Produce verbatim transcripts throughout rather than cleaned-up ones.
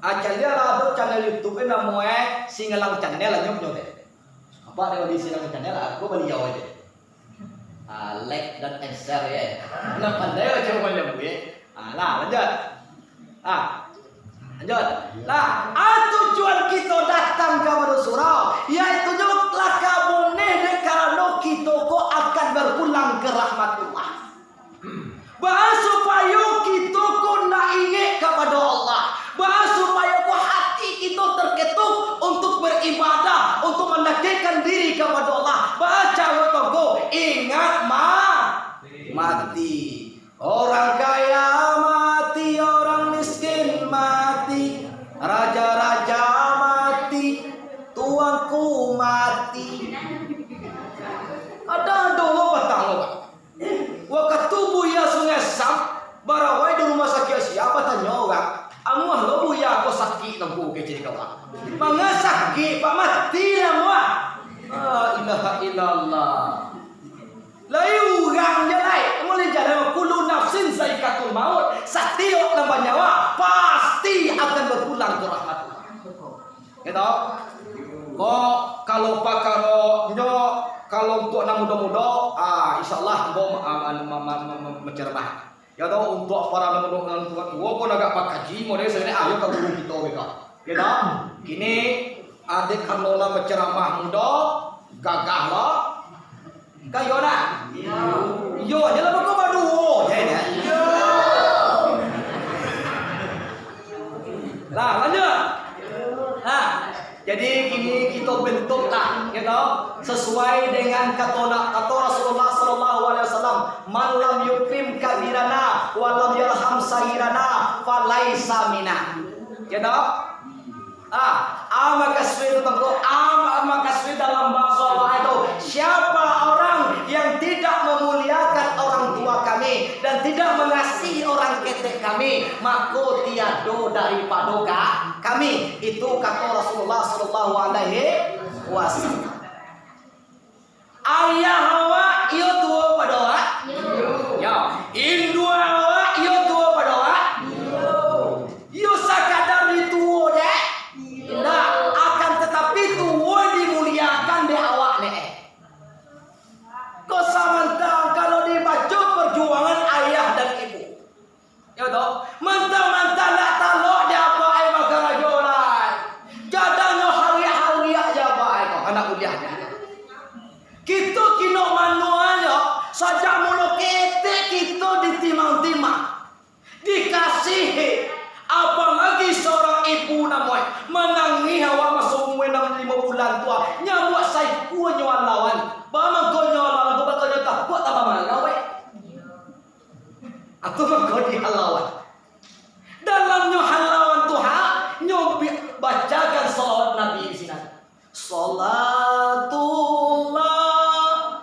Ah, caliak lah, ado channel YouTube, eh, namo, eh, Singalang Channel lah, nyo punyo teh. Apak ado di Singalang Channel, ah, ko baliau aja. Ah, like dan share, ya. Nah, pandai aja main lambu, ya. Ah, lah, lanjut. Ah, lanjut. Lah, ah, tujuan kito datang ka Mado Surau, yaitu nyo lah ka boneh dek karano kito ko akan berpulang ke rahmatullah. Baa supayo kito ko nak ingek kapado Allah? Baa supayo ko hati kito terketuk untuk beribadah, untuk mandakekkan diri kapado Allah? Baa caro ko? Ingat ma-, mati. Orang kaya mati, orang miskin mati, raja-raja mati, tuanku mati. Ado dulu batang, Pak. Wakatu Buya Sungai Asam barawai di rumah sakik sia, batanyo urang, "Amuah lo Buya ko sakik nangko?" kecek kawan. "Manga sakik, Pak, mati lah amuah." La ilaha illallah. Lai urang je lai, mulai jalan, kullu nafsin zaikatul maut. Satiok nan banyawa pasti akan berpulang ke rahmatullah. Gitu. Kok kalau pakaro nyo, kalau untuk nan mudo-mudo, ah, insyaallah ambo ma-, ma-, ma-, ma-, ma-, ma-, menceramah. Ya toh, untuk para nan mudo, nan tua-tua, kok agak bakaji model sebenarnya, ayo ka guru kito gitu. Gitu. Kini, adik karno lah menceramah mudo, gagah lah. Kayo nak? Iyo. Iyo, aja lah, bako baduo je, ya. Iyo. Lah, lanjut. Ha, jadi kini kito bentuk lah, gitu, sesuai dengan kato na-, kato Rasulullah sallallahu alaihi wasallam, "Man lam yukrim kabirana wa lam yarham saghirana, falaisa minna." Gitu? Ah, a makasuik tu, Tuangku, a makasuik dalam bahaso Allah itu, siapa orang yang tidak memuliakan orang tua kami dan tidak mengasihi orang ketek kami, mako tiado daripado ka-, kami. Itu kato Rasulullah sallallahu alaihi wasallam. Ayah awak iyo tuo pado awak? Iyo. Yo, induak awak iyo tuo pado awak? Iyo. Iyo sakadar di tuo je? Iyo. Indak, akan tatapi tuo dimuliakan dek awak ne. Ko samantang kalau dibaco perjuangan ayah dan ibu. Yo toh, mantang-mantang ndak talok di apak ai bakarajo lai. Jadangnyo hariak-hariak di apak ai ko, anak buliah. Kito kino manuanyo, sajak mulo ketek kito ditimang-timang, dikasihi. Apalagi seorang ibu namonyo, manangih awak maso umua enam limo bulan tu, nyamuak saikuanyo alawan. Bamangkonyo alawan tu, bakonyo takuak tambah marah, weh. Atau mangko di halawan. Dalamnyo halawan tu ha, nyo bi-, bacakan salawat Nabi di sinan. Salatullah,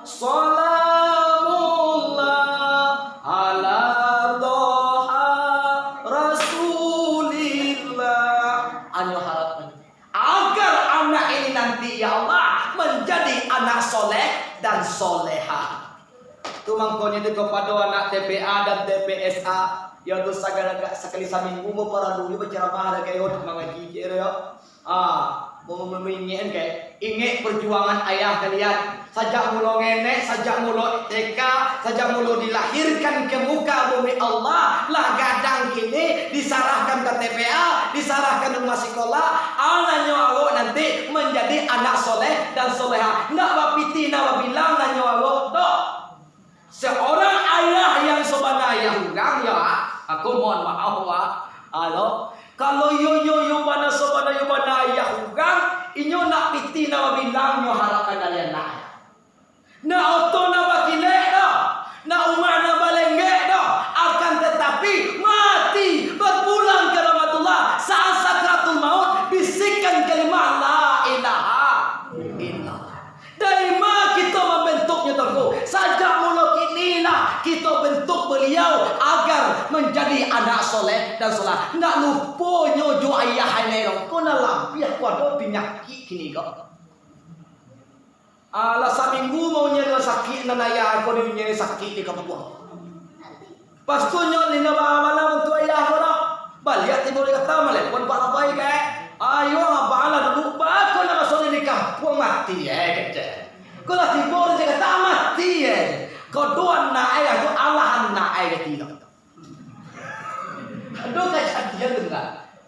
salamullah, ala Toha Rasulillah. Anyo harap agar anak ini nanti, ya Allah, menjadi anak soleh dan soleha. Tu mangkonyo tu kapado anak T P A dan T P S A, yo tu sagala sakali saminggu baparadu jo bacaramah lah kayo tu mangaji cek yo. Ah, mau ingek kan? Ingek perjuangan ayah kalian. Sajak mulo ngenek, sajak mulo T K, sajak mulo dilahirkan ke muka bumi Allah, lah gadang kini disarahkan ke T P A, disarahkan rumah sikolah. Ah, nanyo awak nanti menjadi anak soleh dan soleha. Ndak bapiti, ndak babilang nanyo awak doh. Seorang ayah yang sabana ayah urang, ya, aku mohon maaf, Wak. Alo, kalau iyo, iyo, iyo bana sabana, iyo bana ayah urang, inyo nak piti, nak babilang, nyo harapkan dari anak. Nak oto nak bakilek doh, nak umah nak balenggek doh, akan tatapi mati, berpulang ka rahmatullah, saat sakratul maut, bisikan kalimah la ilaha illallah. Dari ma kito mambentuknyo, Tuangku? Sajak mulo kini lah kito bentuk baliau agar manjadi anak soleh dan solah. Ndak lupo nyo jo ayah inai lo. Ko nan labiah ko ado pinyakik kini ko. Alah, saminggu maunyia sakik nan ayah ko diunyia sakik di kampuang. Pas tu nyo nino baa-baa bantuak ayah ko lah. Baliak tibo di kata malepon Pak Labai.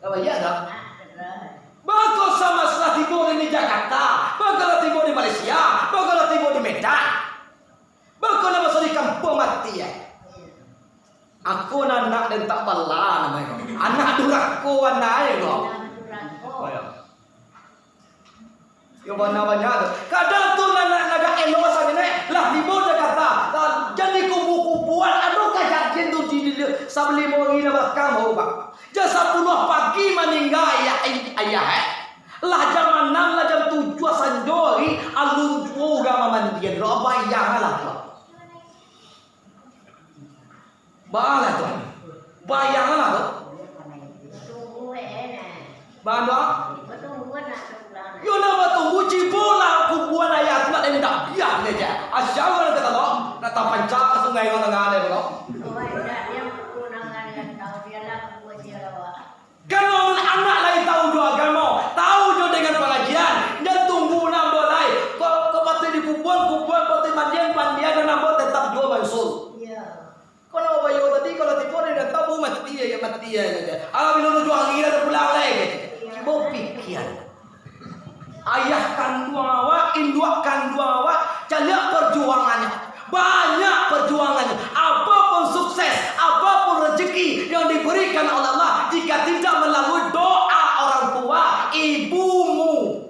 Awak iya tak? Bako sama lah tibo di Jakarta, bako lah tibo di Malaysia, bako lah tibo di Medan. Bako lah masuk di kampuang mati, eh. Aku nan anak den tak bala namonyo. Anak durako anai ko. Yo, bana banyak tu. Kadang tu nan, nan agak elok sajo, lah tibo Jakarta. Lah, jadi kubu-kubuan, ado kajadian tu di, di, di, sabalimo ari lah balakang baru, Pak. Jam sapuluah pagi maningga ayah, ayah, eh. Lah jam anam, lah jam tujuah sanjo ari, alun juo urang mamandian. Lo bayanglah tu. Baa lah tu. Bayanglah tu. Baa doh. Yo nak batunggu, cibo lah kubuan ayah tu nak den dabiah ni je. Asyau lah kata lo, nak tapanca ka sungai ko tangah ni ko. Kalau anak lai tahu jo agamo, tahu jo dengan pangajian, jan tunggu nan ambo lai. Ko, ko patuik dikubuan, kubuan, patuik mandian, mandian, nan ambo tetap juo mansul. Iyo. Kalau bayo tadi, kalau tibo di nan tahu, mati aja, mati aja. Alah, bilo tujuah hari lah pulang lai, kecek. Cubo pikia. Ayah kanduang awak, induak kanduang awak, caliak perjuangannyo. Banyak perjuangannyo. Apapun sukses, apapun rezeki yang diberikan oleh Allah, jika tidak melalui doa orang tua, ibumu,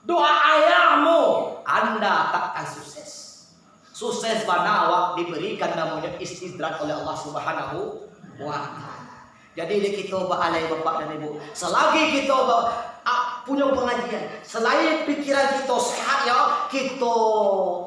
doa ayahmu, anda takkan sukses. Sukses bana awak diberikan namonyo istidraj oleh Allah Subhanahu wa Ta'ala. Jadi, dek kito baalai, bapak dan ibu, selagi kito ba-, a-, punyo pangajian, selain pikiran kito sehat, yo, kito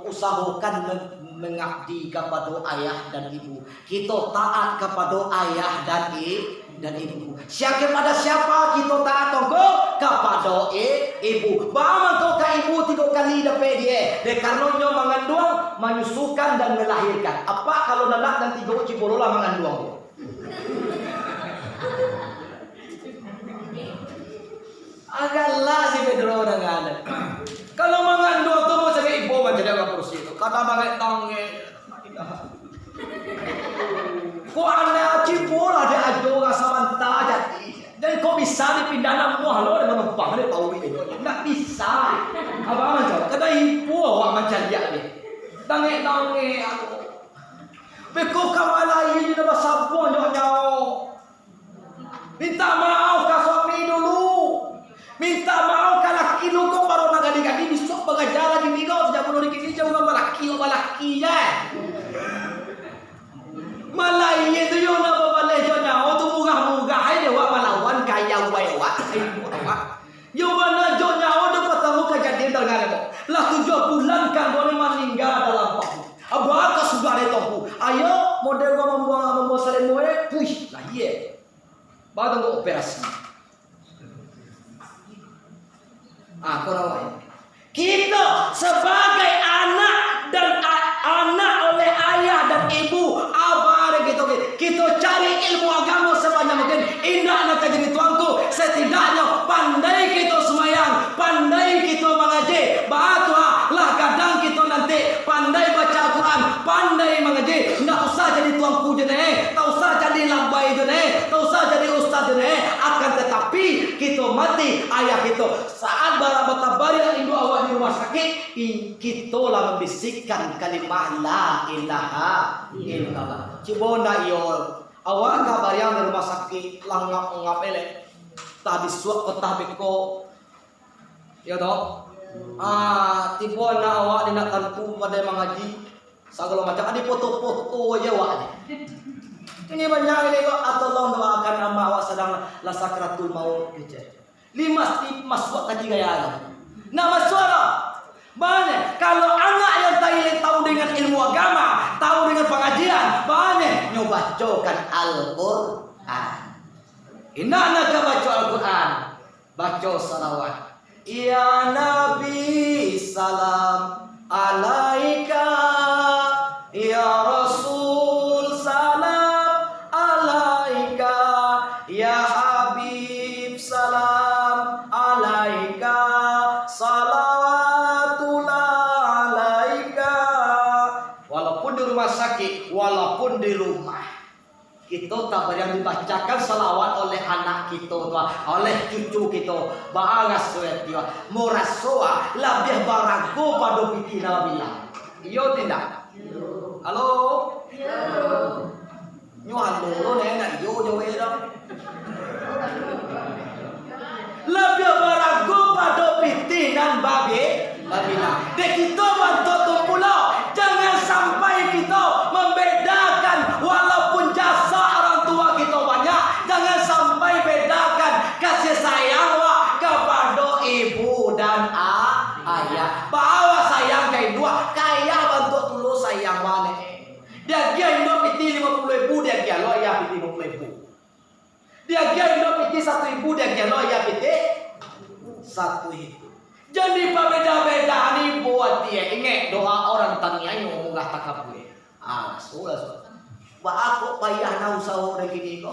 usahokan men-, mengabdi kapado ayah dan ibu. Kito taat kapado ayah dan i-, dan ibu. Sia-, kepada siapa kito taat, Tuangku? Kapado i-, ibu. Baa mangko ka ibu tigo kali dapek die? Dek karano nyo manganduang, manyusukan, dan melahirkan. Apak kalau nan anak nan tigo, cibo lo lah manganduang. Agak lah si Pedro dengan. Kalau manganduang tu mau cari ibu mancari ka kursi tu. Kada bangek-bangek. Kok anak cibo lah diajo urang sabanta jadi. Dan kok bisa dipindah namuah lo dari manumpang dari pawi itu. Ndak bisa. Abang macam, kada ibu awak mancaliak ni. Bangek-bangek aku. Beko kawan lain ni dah basabuang jauh-jauh. Minta maaf ka suami dulu. Minta maaf ka laki dulu, kok baru nak gadi-gadi, bisuak bagaja lagi ni kau, sejak bunuh dikit ni jauh balaki, kau balaki je. Malah iye tu yo nak babaleh jo nyawa tu murah-murah aja dek wak malawan kaya ubai wak. Yo bana jo nyawa tu patang kajadian tangah mo. Lah tujuah bulan kan kau ni maningga dalam pahu. Abah ka sudah dek tohu. Ayo model kau mambuang mambuang salemo eh. Puih, lah iye. Baru operasi. Ah, kau rawai. Kito sabagai anak dan a-, anak oleh ayah dan ibu, abah dan kito, kito cari ilmu agamo sabanyak mungkin. Indak nak jadi tuangku, setidaknyo pandai kito sumayang, pandai kito mangaji. Baa tu ha, lah gadang kito nanti, pandai baca Al-Quran, pandai mangaji. Ndak usah jadi tuangku je neh, tak usah jadi labai je neh, tak usah jadi ustaz je neh. Akan tetapi, kito mati, ayah kito, saat bara-, batabariak induak awak di rumah sakik, i-, kito lah mambisikkan kalimah la ilaha illallah. Cubo ndak iyo, awak ka bariang di rumah sakik, lah ngap-ngap elek. Tah bisuak ko tah beko. Iyo toh? Ah, tibo anak awak di nak tantu pandai mangaji, sagalo macam, ah, dipoto-poto aja awak ni. Ini banyak ini kok, ah, tolong doakan ama awak sadang lah sakratul maut, kecek. Lima stip masuak ka tiga ya. Nak masuak lah. Banyak. Kalau anak yang tahu, tahu dengan ilmu agama, tahu dengan pengajian, banyak nyo bacokan Al-Quran. Indak nak ka baco Al-Quran. Baco salawat. Ya Nabi, salam alaika. Ya Rasul, salam alaika. Ya Habib, salam alaika. Salawatullah alaika. Walaupun di rumah sakit, walaupun di rumah. Kito tabariang dibacakan salawat oleh anak kito tu, oleh cucu kito. Baa raso ati, maraso labiah barago pado pitih nan babilang. Iyo atau indak? Halo? Nyo halo lo, nyo indak iyo jawek tu. Labiah barago pado pitih nan babi-, babilang. Dek kito bantuak tu pulo, jangan sampai kito mambedakan, walaupun jasa orang tua kito banyak, jangan sampai bedakan kasih sayang wak kapado ibu dan a-, ayah. Baa wak sayang ka induak, ka ayah bantuak tu lo sayang wak ne. Diagiah induak pitih limo puluah ribu, diagiah lo ayah pitih limo puluah ribu. Diagiah induak pitih satu ribu, diagiah lo ayah pitih satu ribu. Jan dipabeda-bedaan ibu ati, eh. Ingek, doa orang taniayo murah takabua. Ah, raso, raso. Baa kok payah nak usaho nan kini ko?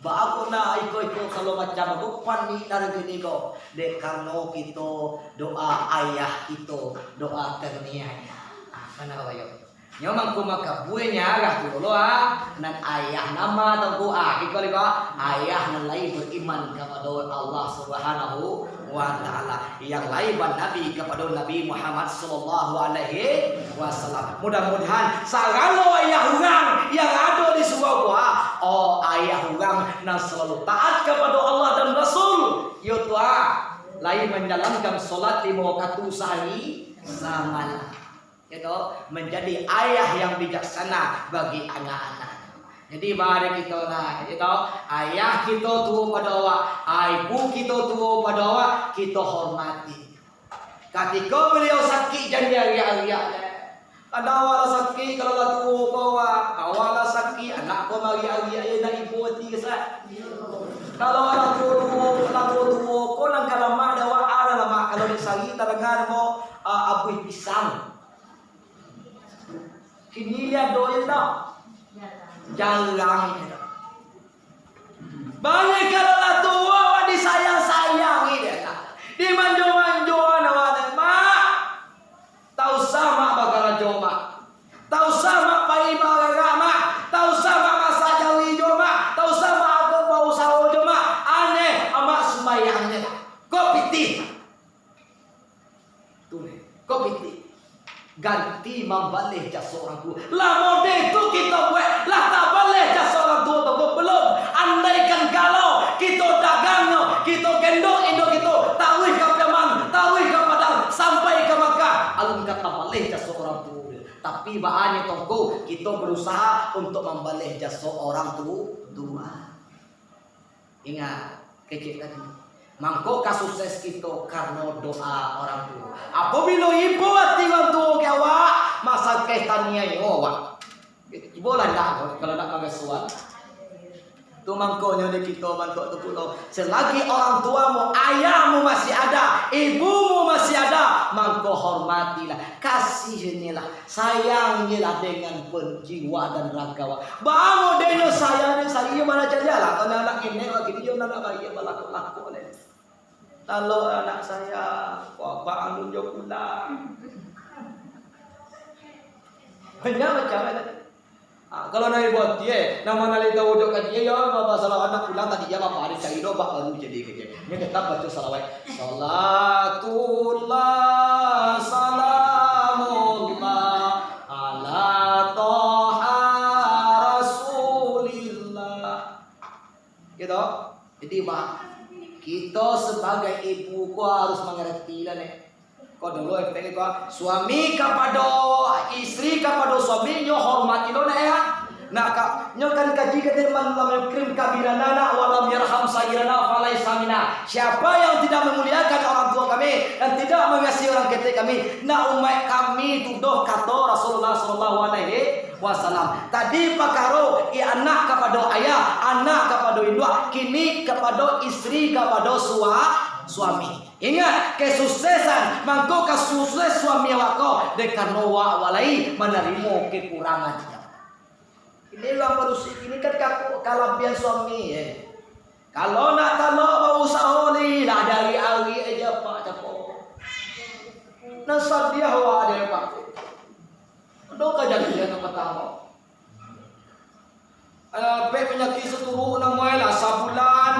Baa kok nak iko-iko sagalo macam ko, panik nan kini ko? Dek karano kito doa ayah kito, doa taniayo. Ah, kanai bayo. Nyo mangko makabuanyo arah tu lo, ah, nan ayah nan ma tangku, ah, iko iko, ayah nan lai bariman kapado Allah Subhanahu wa Ta'ala, yang lai banabi kapado Nabi Muhammad sallallahu alaihi wasallam. Mudah-mudahan sagalo ayah urang yang ado di surau ko, ah, oh, ayah urang nan salalu taat kapado Allah dan Rasul, iyo tu, ah, lai manjalankan solat limo wakatu sahari samalam. Kito manjadi ayah yang bijaksana bagi anak-anak. Jadi, baa dek kito lah, kito, ayah kito tuo pado awak, ibu kito tuo pado awak, kito hormati. Katiko baliau sakik, jan diariak-ariak. Kadang awak lah sakik, kalau lah tuo ko awak, awak lah sakik, anak ko mariak-ariak, yo nak ibo ati kesak. Kalau lah tuo-tuo, lah tuo-tuo ko, nan ka lamak dek awak, a nan lamak, kalau disari tadanga ko, ah, abuih pisang. Kini liek ado indak? Jarang indak. Baa kalau lah tuo, awak disayang-sayangi dek, dimanjo-manjo awak dek, Mak. Tak usah, Mak, bakarajo, Mak. Tak usah, Mak, pai bagarak, Mak. Tak usah, Mak, masak jawi jo, Mak. Tak usah, Mak, aku bausaho jo, Mak. Aneh, Mak sumbayang je lah. Ko pitih. Tu, ko pitih. Ganti mambaleh jaso urang tuo. Lah model tu kito buek, lah tabaleh jaso urang tuo tu, balum? Andaikan kalau kito dagangnyo, kito gendong induak kito, taruih ka Piaman, taruih ka Padang, sampai ka Makkah, alun ka tabaleh jaso urang tuo. Tapi baa nyo tongko, kito barusaha untuak mambaleh jaso urang tu-, tuo. Ingat, kecek tadi. Mangko ka sukses kito karano doa urang tuo. Apabilo ibo ati urang tuo ka awak, masangkeh taniayo awak. Ibo lah ndak, kalau ndak mangasuah. Tu mangkonyo dek kito bantuak tu pulo. Selagi urang tuamu, ayahmu masih ada, ibumu masih ada, mangko hormatilah, kasihangilah. Sayang je lah dengan pen-, jiwa dan raga awak. Baa modelnyo sayang dek sayang, iyo baraja lah. Kalau anak ngenek lagi, iyo nan nak bayia balakok-lakok deh. Kalau anak sayang, wah, bangun jo pulang. Banyak macam ada. Ah, kalau nak ibo ati, eh, nama nalai tahu jo kaji, eh, yo, bapak salah anak pulang tadi, ya, bapak ada cari doh, bapak baru jadi kerja. Ini tetap baca salawat. Salatullah, salamullah, ala toha rasulillah. Gitu. Jadi, Mak, kito sebagai ibu ko harus mangarati lah, nek. Ko dulu efek ko, suami kapado istri, kapado suami, nyo hormati lo, nek, ya. Nah, ka-, nyo kan kaji kata, "Man lam yukrim kabirana, nak, wa lam yarham sagirana, falaisa minna." Siapa yang tidak memuliakan orang tua kami dan tidak mengasihi orang ketek kami, nak, umaik kami tu doh, kato Rasulullah sallallahu alaihi wasallam. Tadi pakaro, i anak kapado ayah, anak kapado induak, kini kapado istri, kapado sua-, suami. Ingat, kesuksesan, mangko ka sukses suami awak ko, dek karano awak, awak lai manarimo kekurangan. Iko lah padusi, kini kan kaku, kalabihan suami, eh. Kalau nak talok, bausaho lai lah, dari ari aja, Pak, cako. Nan sadiah awak aja, Pak. Ado kajadian nan patamo. Eh, pek panyakik saturuik namuai lah sabulan.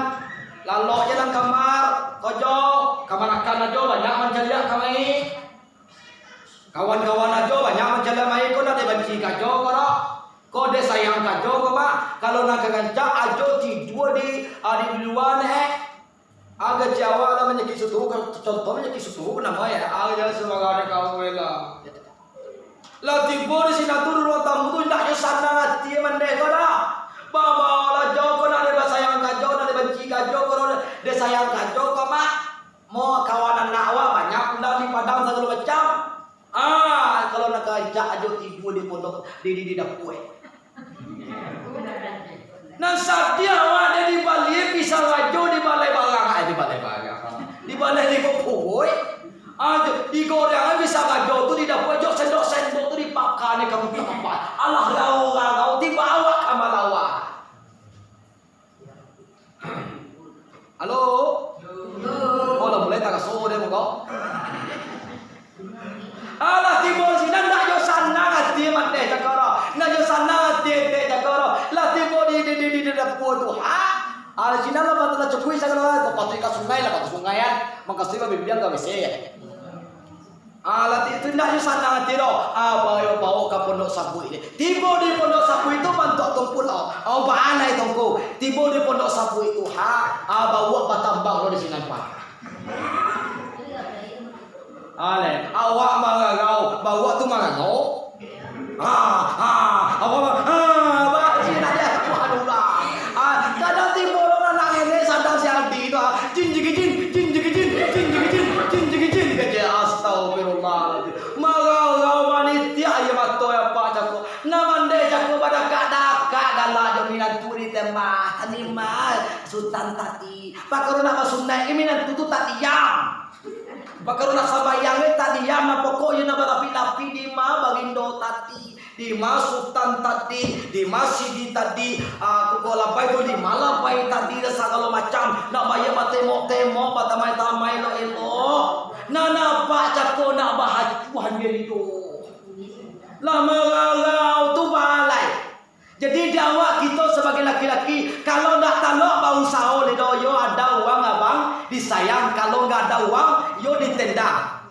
Lalok je dalam kamar, kojo, kamanakan ajo banyak mancaliak kamai. Kawan-kawan ajo banyak mancaliak mai, ko nak dibanci kajo ko dak? Ko disayang kajo ko, Mak? Kalau nak ka rancak ajo tidua di, ah, di lua neh. Aga ciawa lah manyakik sutu, kan contoh manyakik sutu, namo ya, aga jangan sembarangan kamu lah. Lah tibo di sinan tu, di ruang tamu tu, indak jo sanang ati mandeh ko dah. Babalah jo ko, nak disayang kajo, nak dibanci kajo ko, nak disayang kajo ko, Mak. Mo kawan anak awak banyak pulang di Padang sagalo macam. Ah, kalau nak ka rancak ajo tidua di pondok, di, di, di dapua, eh. Nan sadiah awak dek dibali pisang rajo di balai barang, eh, di balai barang. Di balai limo puruik. Ah, jo, digoreng ai pisang rajo tu di dapua, jo sendok-sendok tu dipakan, eh, kamu tak apa. Alah, rau-rau, tibo awak ka malawa. Halo? Oh, lah mulai taraso dek muko. Alah tibo sinan, ndak jo sanang ati mandeh cako ro. Ndak jo sanang ati ente cako ro. Lah tibo di, di, di, di, di dapua tu, ha? Alah sinan lah batu lah cukuik sagalo, lah patuik ka sungai lah, ka sungai kan. Makasih lah bibiang ka W C ya. Ah, lah ti-, tu indak jo sanang ati doh. Ah, bayo baok ka pondok sabuik ni. Tibo di pondok sabuik tu bantuak tumpul, oh. Oh, baalai tongko. Tibo di pondok sabuik tu, ha. Ah, baok batambang lo di sinan, Pak. Ah, leh. Awak maragau, baok tu maragau. Ah, ah, awak ma-, ah, bak sinan je, Tuhan ulang. Ah, kadang tibo lo anak nenek sadang si Aldi tu, ah. Jin, jigi, jin, jin, jigi, jin, jin, jigi, jin, jin, jigi, jin. Kecek, astagfirullahaladzim. Marau-rau manitiak aia mato, ya, Pak, cako. Nan mandeh cako badakak-dakak galak jo minantu di tembah. Tadi mah, Sutan tadi. Pakaro nak basunaik, minantu tu tak diam. Pakaro nak sambayang, eh, tak diam. Nah, pokok iyo nak balapik-lapik di ma barindo tadi. Di ma Sutan tadi, di ma Sidi tadi, ah, kuko labai tu, di ma labai tadi, dan sagalo macam, nak bayar batemok-temok, batamai-tamai elok-elok. Nah, nampak cako nak bahacuan diri tu. Lah mararau tu balai. Jadi, di awak kito sabagai laki-laki, kalau ndak talok, bausaho lido, yo ada uang abang disayang, kalau nggak ada uang, yo ditendang.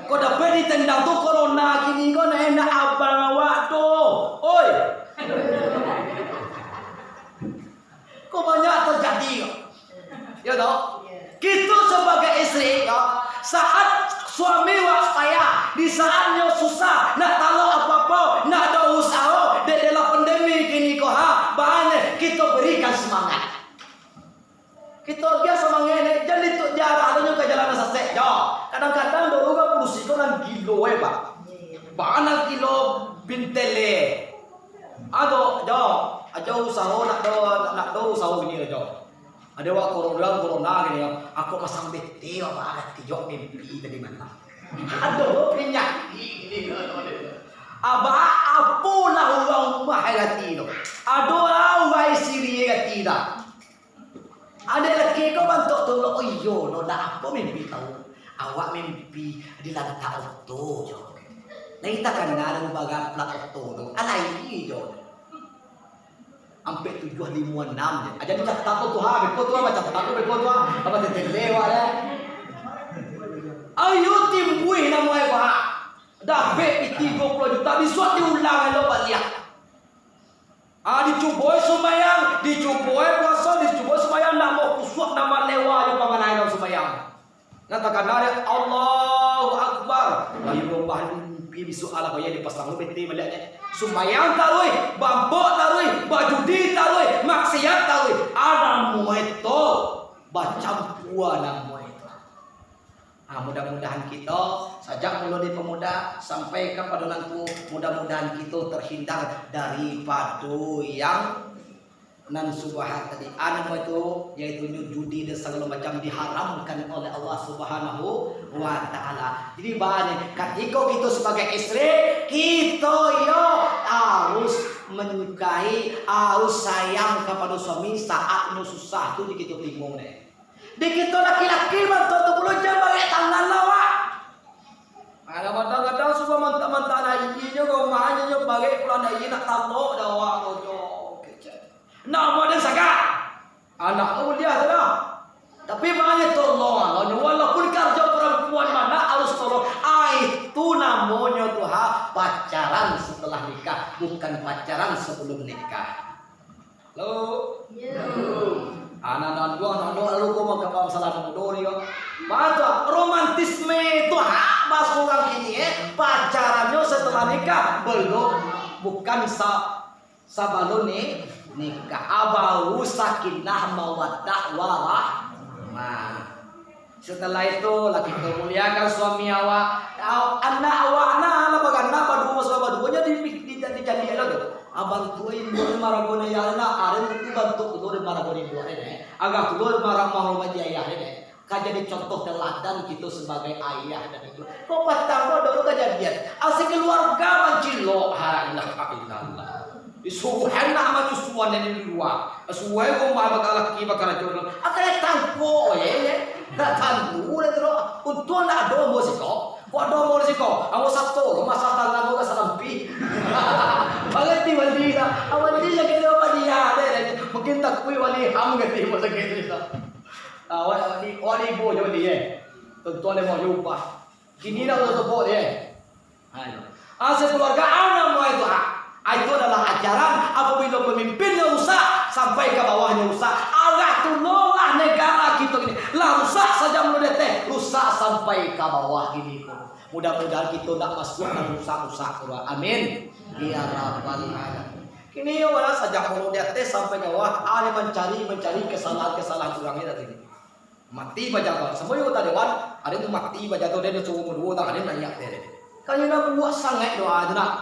Kok dapek ditendang tu corona kini ko, nak enak abang awak tu. Oi. Kok banyak terjadi ko. Ya toh? Kito sabagai isteri, ya, saat suami wak payah, di saat nyo susah, nak talok apo-apo, nak ado usaho, dek dalam pandemi kini ko, ha, baa neh, kito berikan semangat. Kito agiah samangaik, jan dituk diarah tu nyo ka jalan nan sasek, jo. Kadang-kadang dulu kan padusi ko nan gilo, eh, Pak. Bana gilo bintele. Ado, jo. Ajo usaho nak do, nak do usaho bini, jo. Ado wak corona, corona gini, yo. Aku pasang B T, Pak, ati jo mimpi tadi malam. Ado penyakit gini, jo. Abah, apolah urang rumah hati tu. Ado lah urang siri hati dah. Adek laki ko bantuak tu lo, "Oh iyo, no, nak apo mimpi kau?" "Awak mimpi dilantak oto jo." Lai takana dek bagaplak oto tu. Alai jo. Ampek tujuah limo anam je. Aja dicatat tu, ha, beko tu, ha, bacatat tu, beko tu, ha. Apa tetele, wak, ya. Ayo timbuih namo e, Pak. Dapek pitih duo puluah juta, bisuak diulang lo baliak. Ah, dicuboi sumbayang, dicuboi puaso, dicuboi sumbayang, ndak mau kusuak, ndak malewa jo pangana dalam sumbayang. Nan takana dek, "Allahu Akbar." Ayo, bahan mimpi bisuak alah, bayar dipasang lo B T baliak je. Sumbayang taruih, bampok taruih, bajudi taruih, maksiat taruih. Anak mueto bacampua anak mueto. Ah, mudah-mudahan kito, sajak mulo di pamuda sampai kapado nan tuo, mudah-mudahan kito terhindar daripado yang nan subahat tadi. Anu itu, yaitu nyo judi dan sagalo macam diharamkan oleh Allah Subhanahu wa Ta'ala. Jadi, baa ni, katiko kito sabagai isteri, kito yo harus menyukai, harus sayang kapado suami saat nyo susah tu di kito timo deh. Di kito laki-laki bantuak tu pulo jan barek tangan lah, wak. Kadang-kadang sudah mantak-mantak naiak nyo, rumah nyo, nyo barek pulang naiak nak talok dah, wak, rojo. Kecek. Namo den sagak. Anak mulia tu dah. Tapi mangko tolong, walaupun karajo parampuan mah nak harus tolong. Ai, tu namonyo tu ha, pacaran setelah nikah, bukan pacaran sebelum nikah. Halo? Yo. Anak-anak dua, anak dua, lalu kau makan masalah anak muda ni, yo. Mantap, romantisme tu ha, bahasa urang kini, eh. Pacarannyo setelah nikah, belum. Bukan sa-, sabalun ni, nikah. Abau sakinah mawaddah warahmah. Setelah itu, lah kito muliakan suami awak. Aw-, anak awak nah, lah baganak, baduo, suami baduo, jadi di, di, di, jadi lah tu. Abang tu induak marago ayah nah, aren tu bantuak tu dari marago induak ni, eh. Agak tu dari marah mahormati ayah ni, eh. Ka jadi contoh teladan kito sebagai ayah dan ibu. Kok patang ko dulu kajadian. Asa keluarga mancilok. Ha, ilah, ilah, ilah. Disuruah anak manyusuan dari luar. Suai rumah bakal laki bakal rajo. Akan tangko, ye, ye. Nak tangko dah tu. Untung nak ado umur siko. Kok ado umur siko? Ambo sato lo masa tangan lo ka salampi. Mangerti wali dah. Awak ni sakit apa dia deh. Mungkin takui wali ham ngerti masa sakit tu. Ah, wali, wali ibu jo ni, eh. Tentu ada mau jumpa. Kini dah udah tepuk dia. Ayo. Asa keluarga anak mau itu, ah. Itu adalah ajaran apabila pemimpinnya rusak, sampai ke bawahnya rusak. Alah tu nolah negara kita ini. Lah rusak saja mulut dia teh, rusak sampai ke bawah gini ko. Mudah-mudahan kita ndak masuk dalam rusak-rusak tu. Amin. Ya Rabbal Alamin. Kini yo malah sajak mulut dia teh sampai ke bawah, ada mencari, mencari kesalahan-kesalahan orang ni tadi. Mati bajago. Semua anggota dewan, ada tu mati bajago, dia suruh dua tak ada nanya dia. Kan dia nak buat sangat doa tu nak.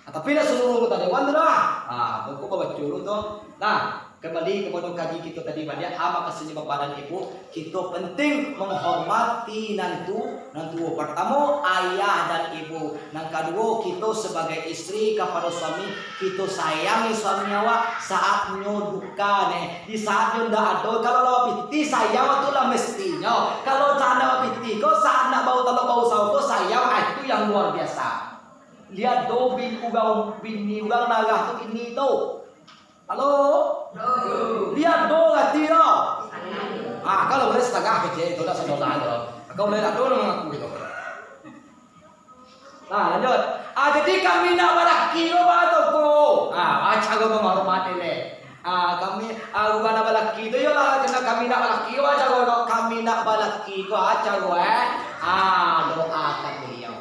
Ah, tapi nak seluruh anggota dewan tu dah. Ah, buku baca dulu tu. Nah, kembali kepada kaji kita tadi baliak, ah, makasih Bapak dan Ibu, kita penting menghormati nantu, nantu pertama ayah dan ibu. Nan kaduo, kito sabagai istri kapado suami, kito sayangi suami awak saat nyo duka neh, di saat nyo ndak ado. Kalau lah pitih sayang tu lah mestinyo. Kalau saat ndak pitih ko, saat nak bau talok bau sawo ko, sayang, ah, itu yang luar biasa. Lihat do bin urang, bini urang darah tu ini tu. Halo? Halo. Lihat do hati do. Ah, kalau boleh setengah kecil itu dah saudara tu. Kalau boleh tak do mengaku itu. Nah, lanjut. Ah, jadi kami nak balaki ko, Pak Toko. Ah, ah, caro menghormati le. Ah, kami, ah, urang nak balaki tu, iyolah, kena kami nak balaki, ah, caro kami nak balaki ko, ah, caro, eh. Ah, doakan beliau.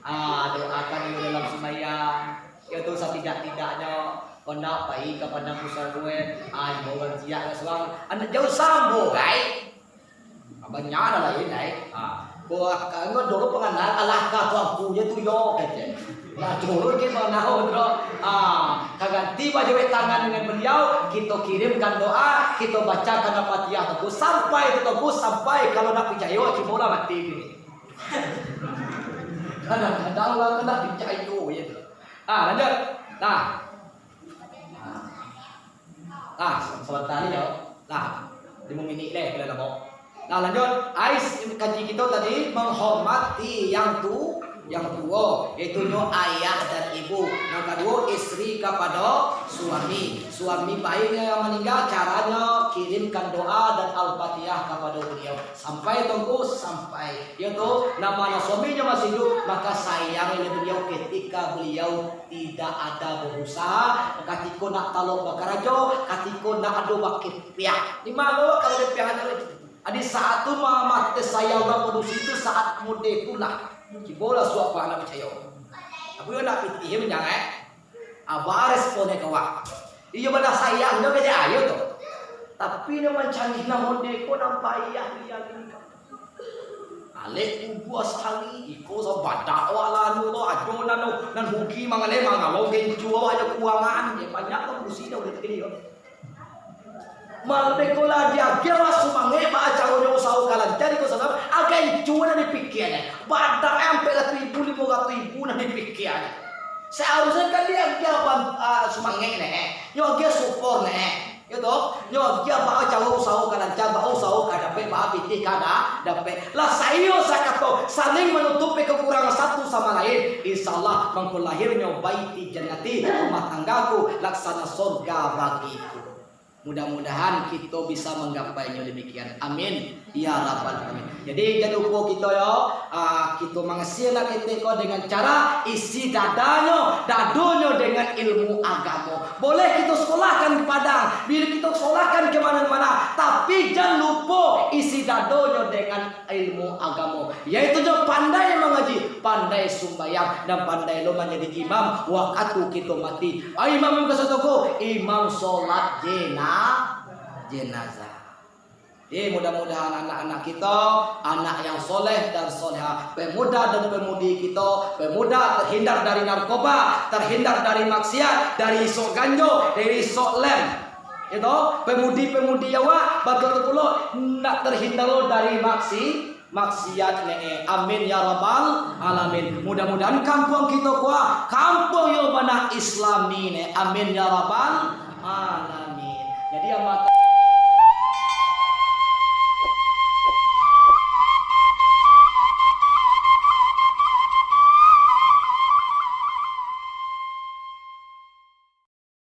Ah, doakan beliau dalam sembahyang. Iyo tu, satidak-tidaknyo, kok ndak pai ka padang pusar gue, ah, imbau urang ciek lah surang, anak jauah sambo, ai. Abang nyana lain, ai. Ah, ko aka, engko dulu pengenalan, alah ka tuanku je tu yo, kecek. Nah, turun ke mana, bro? Ah, ka ganti bajawek tangan dengan beliau, kito kirimkan doa, kito bacakan Al-Fatihah tu, sampai tu, sampai kalau ndak picayo, cubolah mati ni. Kadang-kadang lah ndak picayo, ya tu. Ah, lanjut. Nah. Ah, sebentar ni yo. Nah, limo minik leh kalau lamo. Nah, lanjut. Ais kaji kito tadi menghormati yang tu, yang tuo, yaitu nyo ayah dan ibu. Yang kaduo, istri kapado suami. Suami baik yang meninggal, caranyo kirimkan doa dan Al-Fatihah kapado beliau. Sampai tongko, sampai. Iyo tu, namanya suaminya masih hidup, maka sayang oleh beliau ketika beliau tidak ada berusaha, katiko nak talok bakarajo, katiko nak ado bakepiah. Di mano kalau kepiah tu? Di saat tu mama teh sayang urang padusi tu saat muda pulang. Kibola suak anak picayo. Tapi nak pitih menjangan. Aba respon ka awak. Iyo bana sayang jo ka ayo tu. Tapi nan mancari namo deko nan payah dia ni. Alek kubuah sahari, iko sabadak awak lanu tu, ajo nan, nan rugi mangaleh mangawau gencu awak ajo kuangan, ya banyak tu kursi dah udah tegini yo. Malebih ko lah diagiah lah sumangek, baa caronyo usaho ka lancar, iko sasaran, agencu nan dipikianyo. Badak ampek ratuih ribu, limo ratuih ribu nan dipikianyo. Seharusnyo kan diagiah ban-, ah, sumangek neh, nyo agiah support neh, yo toh? Nyo agiah baa caro usaho ka lancar, baa usaho ka dapek, Pitih kada dapek. Lah saiyo sakato, saling manutupi kakurangan satu sama lain. Insya Allah, mangko lahirnyo baiti jannati, rumah tanggaku laksana sorga bagiku. Mudah-mudahan kito bisa manggapainyo demikian. Amin. Ya Rabbal Alamin. Jadi, jan lupo kito yo, ah, kito mangasiahi anak kito ko dengan cara isi dadonyo, dadonyo dengan ilmu agamo. Boleh kito sekolahkan ke Padang, boleh kito sekolahkan ke mana-mana, tapi jan lupo isi dadonyo dengan ilmu agamo, yaitu jo pandai mangaji, pandai sumbayang, dan pandai lo manjadi imam wakatu kito mati. Ah, imam ka satoko, imam solat jena-, jenazah. Eh, mudah-mudahan anak-anak kito, anak yang soleh dan soleha, pemuda dan pemudi kito, pemuda terhindar dari narkoba, terhindar dari maksiat, dari isok ganjo, dari isok lem. Itu, pemudi-pemudi awak, batua tu pulo, ndak terhindar lo dari maksi-, maksiat ne. Amin ya rabbal alamin. Mudah-mudahan kampuang kito ko, kampuang yo bana Islami ne. Amin ya rabbal alamin. Jadi, amat